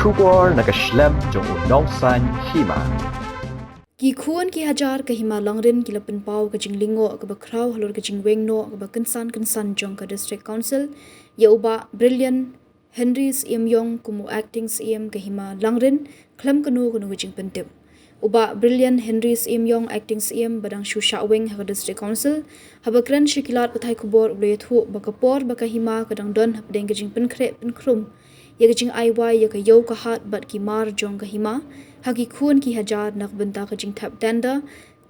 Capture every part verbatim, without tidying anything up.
Khubor na ka shlem jong u nongsaiñ hima. Ki khun ki hajar ka Hima Langrin ki la pynpaw ka jinglyngngoh kaba khraw halor ka jingweng noh kaba kynsan kynsan jong ka District Council ïa u Bah Brilliant Henry Syiemiong kum u Acting Syiem ka Hima Langrin khlem kano kano ka jingpyntip. U Bah Brilliant Henry Syiemiong, Acting Syiem, ba dang shu shah weng ha ka District Council, haba kren sha ki lad pathai khubor u la ïathuh ba ka por ba ka hima ka dang don hapdeng ka jingpynkhreh pynkhrum ïa ka jingai wai ïa ka ïew ka hat bad ki mar jong ka hima ha ki khun ki hajar na ka bynta ka jingthep tender.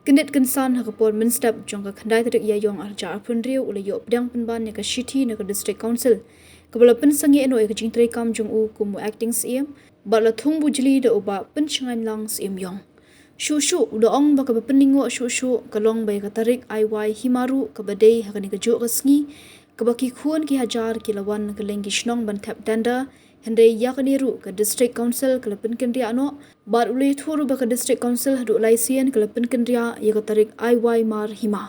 Kyndit kynsan ha ka por mynstep jong ka khyndai tarik Ïaiong arhajar arphew hynriew u la ïoh pdiang pynban ïa ka shithi na ka District Council kaba la pynsangeh noh ïa ka jingtreikam jong u kum u Acting Syiem bad la thung bujli da u Bah Pynshngaiñlang Syiemiong. Shuh shuh u la ong ba kaba pynlyngngoh shuh shuh ka long ba ïa ka tarik ai wai hima ruh kaba dei ha kane kajuh ka sngi kaba ki khun ki hajar ki la wan na kylleng ki shnong ban thep tender, hynrei ïa kane ruh ka District Council ka la pynkynriah noh bad u la ïathuh ruh ba ka District Council haduh lai sien ka la pynkynriah ïa ka tarik ai wai mar hima.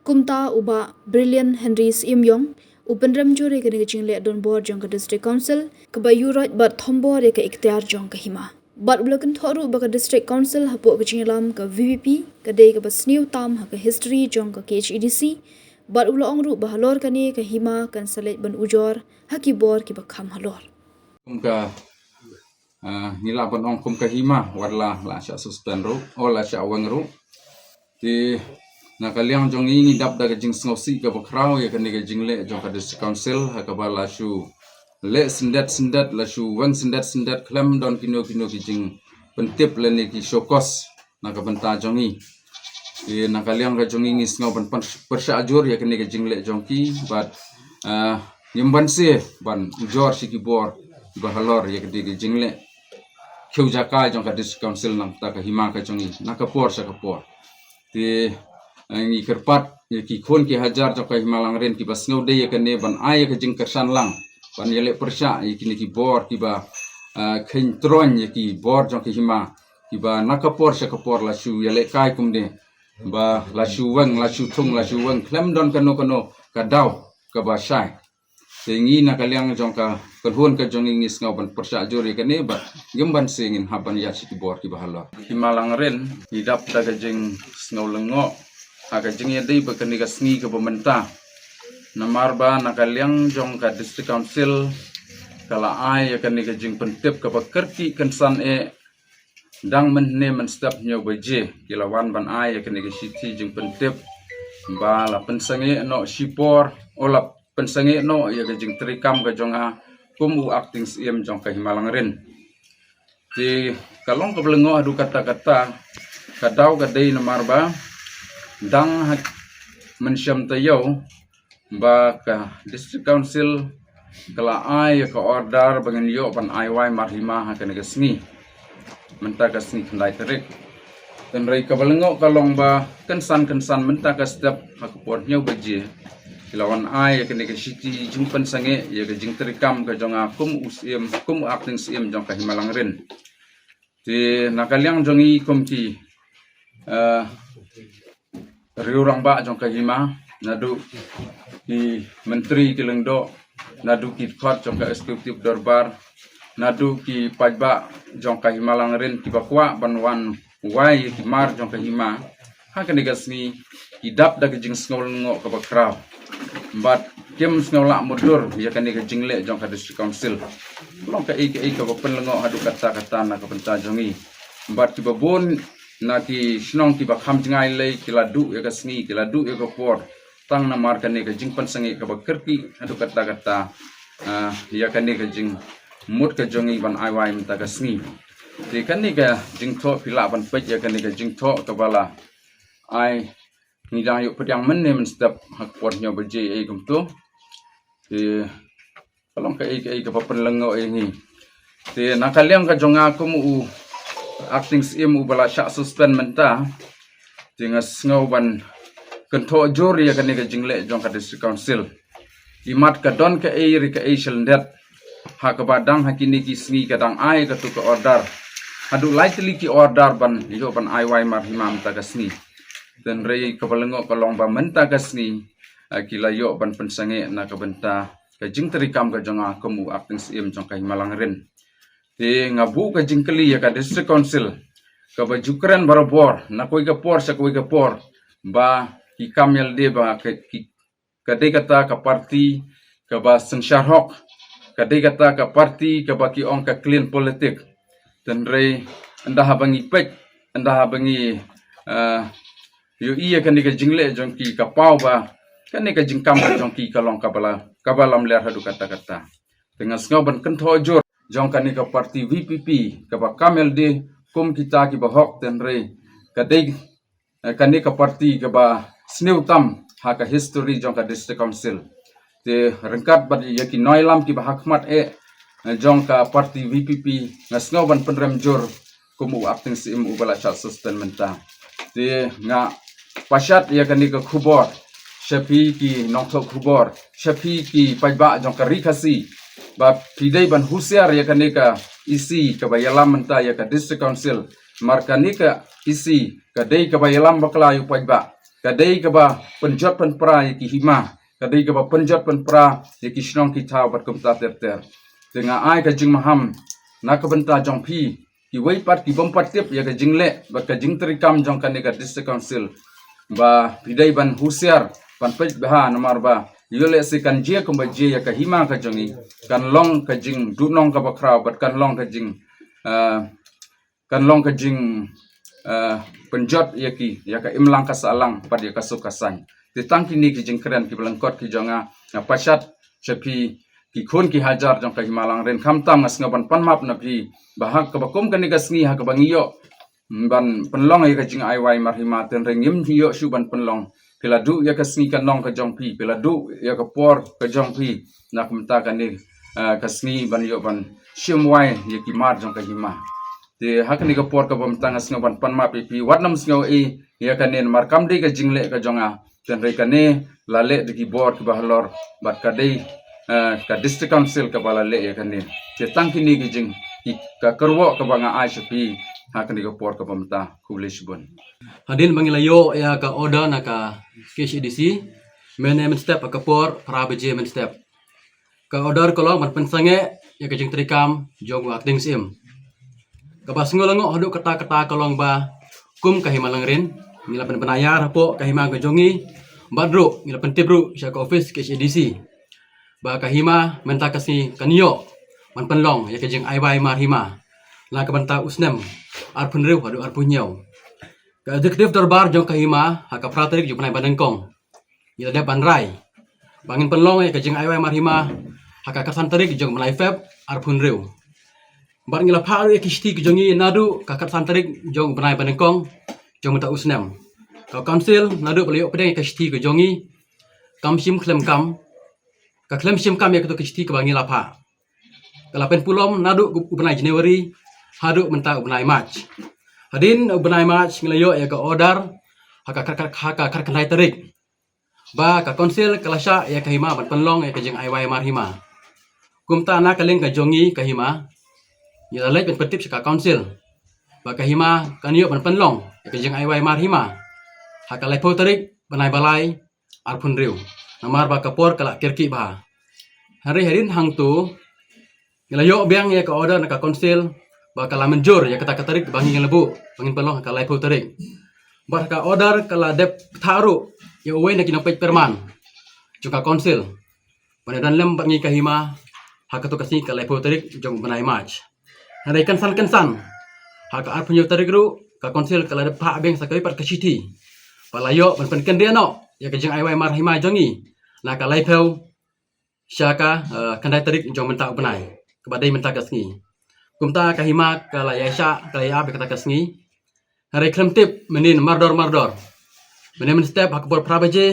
Kumta u Bah Brilliant Henry Syiemiong u pynrem jur ïa kane ka jingleh donbor jong ka District Council kaba ïuhroit bad thombor ïa ka iktiar jong ka hima. Bad u la kynthoh ruh ba ka District Council hapoh ka jingïalam ka V P P ka dei kaba sniew tam ha ka history jong ka K H A D C. Bad u la ong ruh ba halor kane ka hima kan sa leit ban ujor ha ki bor kiba kham halor. Kum ka, ah, ngi lah ban ong kum ka hima wat la la shah suspend ruh, o la shah weng ruh. Te na ka liang jong ngi ngi dap da ka jingsngewsih kaba khraw ïa kane ka jingleh jong ka District Council ha kaba la shu leh syndet syndet, la shu weng syndet syndet khlem don kino kino ki jingpyntip lane ki show cause na ka bynta jong ngi. Te na ka liang ka jong ngi ngi sngew ban pyrshah jur ïa kane ka jingleh jong ki bad, ah, ngim banse ban ujor sha ki bor ba halor ïa kane ka jingleh khiew jaka jong ka District Council na ka bynta ka hima ka jong ngi na ka por sha ka por. Te, eh, ngi kyrpad ïa ki khun ki hajar jong ka Hima Langrin kiba sngewdei ïa kane ban ai ïa ka jingkyrshan lang ban ïaleh pyrshah ïa kine ki bor kiba, eh, kheiñ troiñ ïa ki bor jong ka hima kiba na ka por sha ka por la shu ïalehkai kumne ba la shu weng, la shu thung, la shu weng khlem don kano kano ka daw kaba shai. Te ngi na ka liang jong ka kynhun ka jong ngi ngi sngew ban pyrshah jur ïa kane bad ngim banse ngin hap ban ïaid sha ki bor kiba halor. Hima Langrin ngi dap da ka jingsngew lyngngoh ha ka jingïadei bad kane ka sngi kaba mynta. Namar ba na ka liang jong ka District Council ka la ai ïa kane ka jingpyntip kaba kyrkieh kynsan eh dang mynhynne mynstep hynñiew baje ki la wan ban ai ïa kane ka shithi jingpyntip ba la pynsangeh noh shipor, o la pynsangeh noh ïa ka jingtreikam ka jong nga kum u Acting Syiem jong ka Hima Langrin. Te ka long kaba lyngngoh haduh katta katta, ka daw ka dei namar ba dang ha mynshem taïew ba ka District Council ka la ai ïa ka order ba ngin ïoh ban ai wai mar hima ha kane ka sngi, mynta ka sngi khyndai tarik. Hynrei kaba lyngngoh ka long ba kynsan kynsan mynta ka step ha ka por hynñiew baje ki la wan ai ïa kane ka shithi jingpynsangeh ïa ka jingtreikam ka jong nga kum u Syiem, kum u Acting Syiem jong ka Hima Langrin. Te na ka liang jong ngi kum ki, eh, riew rangbah jong ka hima, naduh ki myntri ki lyngdoh, naduh ki dkhot jong ka Executive Dorbar, naduh ki paidbah jong ka Hima Langrin kiba kwah ban wan wai ki mar jong ka hima ha kane ka sngi, ki dap da ka jingsngew lyngngoh kaba khraw. Bad kim sngew lah mutdur ïa kane ka jingleh jong ka District Council. Long kaei kaei kaba pynlyngngoh haduh katta katta na ka bynta jong ngi. Bad kiba bun na ki shnong kiba kham jngai lei ki la duh ïa ka sngi, ki la duh ïa ka por tang namar kane ka jingpynsangeh kaba kyrkieh haduh katta katta, ah, ïa kane ka jingmut ka jong ngi ban ai wai mynta ka sngi. Te kane ka jingthoh phi lah ban peit ïa kane ka jingthoh kaba la ai, ngi dang ïoh pdiang mynne mynstep ha ka por hynñiew baje ei kumto. Te ka long kaei kaei kaba pynlyngngoh ïa ngi. Te na ka liang ka jong nga kum u Acting Syiem uba la shah suspend mynta, te nga sngew ban kynthoh jur ïa kane ka jingleh jong ka District Council. Imat ka don kaei re kaei shalyndet ha kaba dang ha kine ki sngi ka dang ai kato ka order. Haduh lai tylli ki order ban ïoh ban ai wai mar hima mynta ka sngi. Hynrei kaba lyngngoh ka long ba mynta ka sngi, ah, ki la ïoh ban pynsangeh na ka bynta ka jingtreikam ka jong nga kum u Acting Syiem jong ka Hima Langrin. Te nga buh ka jingkylli ïa ka District Council kaba ju kren barabor na kawei ka por sha kawei ka por ba ki kam ïalade ba ka, ki, ka dei kata ka parti kaba synshar hok, ka dei kata ka parti kaba ki ong ka clean politic. Tynrai ynda haba ngi peit, ynda haba ngi uh, ïohi ïa kane ka jingleh jong ki ka paw ba kane ka jingkam ka jong ki ka long kaba la, kaba lamler haduh katta katta. Te nga sngew ban kynthoh jur jong kane ka parti V P P kaba kam ïalade kum kita kiba hok, tynrai ka dei eh, kane ka parti kaba sniew tam ha ka history jong ka District Council. Te ryngkat bad ïa ki nongïalam kiba ha khmat eh, eh, jong ka parti V P P, nga sngew ban pynrem jur kum u Acting C M uba la shah suspend mynta. Te nga pashat ïa kane ka khubor sha phi ki nongthoh khubor, sha phi ki paidbah jong ka Ri Khasi, ba phi dei ban husiar ïa kane ka E C kaba ïalam mynta ïa ka District Council. Namar kane ka E C ka dei kaba ïalam bakla ïa u paidbah, ka dei kaba pynjot pynpra ïa ki hima, ka dei kaba pynjot pynpra ïa ki shnong ki thaw bad kumta ter ter. Te nga ai ka jingmaham na ka bynta jong phi kiwei pat ki bym pat tip ïa ka jingleh bad ka jingtrei kam jong kane ka District Council, ba phi dei ban husiar, ban peit bha, namar ba ïoh lehse kan jia kumba jia ïa ka hima ka jong ngi, kan long ka jingduhnong kaba khraw bad kan long ka jing, eh, kan long ka jing, eh, pynjot ïa ki, ïa ka imlang ka sahlang bad ïa ka suk ka saiñ. Te tang kine ki jingkren kiba lyngkot ki jong nga, nga pashat sha phi ki khun ki hajar jong ka Hima Langrin. Khamtam nga sngew ban pan map na phi ba ha kaba kum kane ka sngi ha kaba ngi ïoh ban pynlong ïa ka jingaiwai marhima, tynrai ngim ïoh shuh ban pynlong. Phi la duh ïa ka sngi ka nong ka jong phi, phi la duh ïa ka por ka jong phi na ka bynta kane, eh, ka sngi ban ïoh ban shim wai ïa ki mar jong ka hima. Te ha kane ka por kaba mynta nga sngew ban pan map ïa phi, wat nym sngew ei ïa kane, namar kam dei ka jingleh ka jong nga, tynrai kane la leh da ki bor kiba halor bad ka dei, eh, ka District Council kaba la leh ïa kane. Te tang kine ki jing, ki, ka kyrwoh kaba nga ai sha phi ha kane ka por kaba mynta. Khublei shibun. Hadien ba ngi la ïoh ïa ka order na ka K H A D C mynne mynstep ha ka por phra baje mynstep. Ka order ka long ban pynsangeh ïa ka jingtrei kam jong u Acting C M. Kaba sngew lyngngoh haduh katta katta ka long ba kum ka Hima Langrin ngi la pynbna ïar hapoh ka hima ka jong ngi, bad ruh ngi la pyntip ruh sha ka office K H A D C ba ka hima mynta ka sngi kan ïoh ban pynlong ïa ka jingaiwai marhima na ka bynta u snem arphew hynriew haduh arphew hynñiew. Ka executive dorbar jong ka hima ha ka phra tarik jong u bnai ba nyngkong ngi la dep ban rai ba ngin pynlong ïa ka jingaiwai marhima ha ka khatsan tarik jong u bnai Feb arphew hynriew. Bad ngi la phah ruh ïa ki shithi ki jong ngi naduh ka khatsan tarik jong u bnai ba nyngkong jong mynta u snem. Ka council naduh ba la ïoh pdiang ïa ka shithi ka jong ngi, kam shym khlem kam, ka khlem shim kam ïa kato ka shithi kaba ngi la phah. Ka la pynpulom naduh u bnai January haduh mynta u bnai March. Hadien u bnai March ngi la ïoh ïa ka order ha ka, ka, ka, ha ka khatkhyndai tarik ba ka council ka la shah ïa ka hima ban pynlong ïa ka jingaiwai marhima. Kumta na ka liang ka jong ngi ka hima, ngi la leit ban pyntip sha ka council ba ka hima kan ïoh ban pynlong ïa ka jingaiwai marhima ha ka laiphew tarik bnai ba lai arphew hynriew, namar ba ka por ka la kyrkieh bha. Hynrei hadien hangto ngi la ïoh biang ïa ka order na ka council ba ka la mynjur ïa kata ka tarik ba ngi la buh ba ngin pynlong ha ka laiphew tarik. Bad ka order ka la dep kthah ruh ïa uwei na ki nongpeit pyrman jong ka council ban ïadon lem bad ngi ka hima ha kato ka sngi ka laiphew tarik jong u bnai March. Hynrei kynsan kynsan ha ka arphew hynñiew tarik ruh ka council ka la dep phah biang sa kawei pat ka shithi ba la ïoh ban pynkynriah noh ïa ka jingaiwai marhima jong ngi na ka laiphew sha ka, eh, khyndai tarik jong mynta u bnai kaba dei mynta ka sngi. Kumta ka hima ka la ïaishah, ka la ïa ap ïa kata ka sngi. Hynrei khlem tip mynnin mardor mardor, mynne mynstep ha ka por phra baje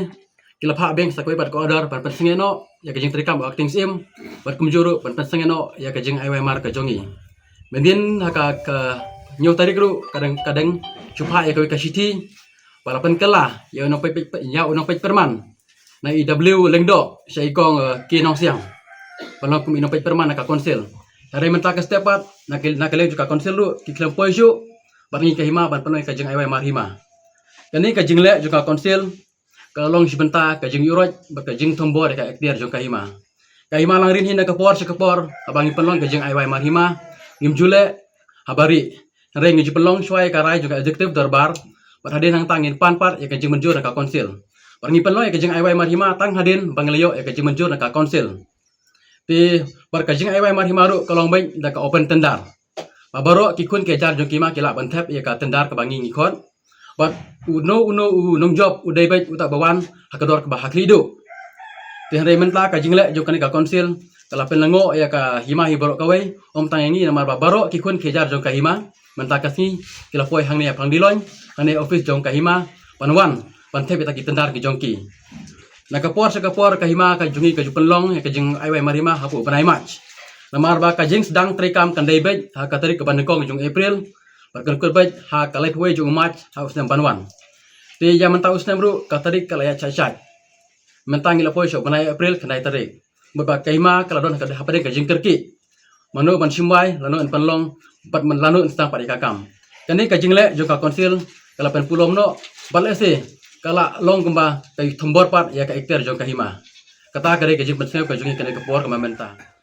ki la phah biang sa kawei pat ka order ban pynsangeh noh ïa ka jingtrei kam u Acting C M bad kumjuh ruh ban pynsangeh noh ïa ka jingaiwai mar ka jong ngi. Mynnin ha ka, ka hynñiew tarik ruh ka dang, ka dang shu phah ïa kawei ka shithi ba la pynkylla ïa u nongpeit, peit, peit, ïa u nongpeit pyrman na i W Lyngdoh sha i kong, eh, K Nongsiang ban long kum i nongpeit pyrman na ka council. Hynrei mynta ka step pat na ka, na ka liang jong ka council ruh ki khlem poi shuh bad ngi ka hima ban pynlong ïa ka jingaiwai marhima. Kane ka jingleh jong ka council ka long shi bynta ka jingïuhroit bad ka jingthombor ïa ka ikhtiar jong ka hima. Ka Hima Langrin hi na ka por sha ka por haba ngi pynlong ka jingaiwai marhima, ngim ju leh haba rieh. Hynrei ngi ju pynlong shuwa ïa ka rai jong ka executive dorbar, bad hadien hangta ngin pan pat ïa ka jingmynjur na ka council. Bad ngi pynlong ïa ka jingai wai marhima tang hadien ba ngi la ïoh ïa ka jingmynjur na ka council. Te bad ka jingai wai marhima ruh ka long beit da ka open tender. Ba baroh ki khun ki hajar jong ka hima ki lah ban thep ïa ka tender kaba ngi ngi khot. Bad uno uno u nongjop u dei beit uta ba wan ha ka dor kaba ha khlieh duh. Te hynrei mynta ka jingleh jong kane ka council ka la pynlyngngoh ïa ka hima hi baroh kawei, ym tang ïa ngi, namar ba baroh ki khun ki hajar jong ka hima mynta ka sngi ki la poi hangne ha Pangdiloin, hangne office jong ka hima, ban wan ban thep ïa kita ki tender ki jong ki. Na ka por sha ka por ka hima ka jong ngi ka ju pynlong ïa ka jingai wai marhima hapoh u bnai March. Namar ba ka jingsdang treikam kan dei beit ha ka tarik kaba nyngkong jong April, bad kan kut beit ha ka laiphew wei jong u March ha u snem ban wan. Te ïa mynta u snem ruh ka tarik ka la ïaid shait shait. Mynta ngi la poi sha u bnai April khyndai tarik. Bad ba ka hima ka la don ha ka, hapdeng ka jingkyrkieh mano ban shim wai, lano yn pynlong, bad man lano yn sdang pat ïa ka kam. Kane ka jingleh jong ka council ka la pynpulom noh, bad lehse ka la long kumba ka thombor pat ïa ka ikhtiar jong ka hima. Kata ka dei ka jingpynsngew ka jong ngi kane ka por kaba mynta.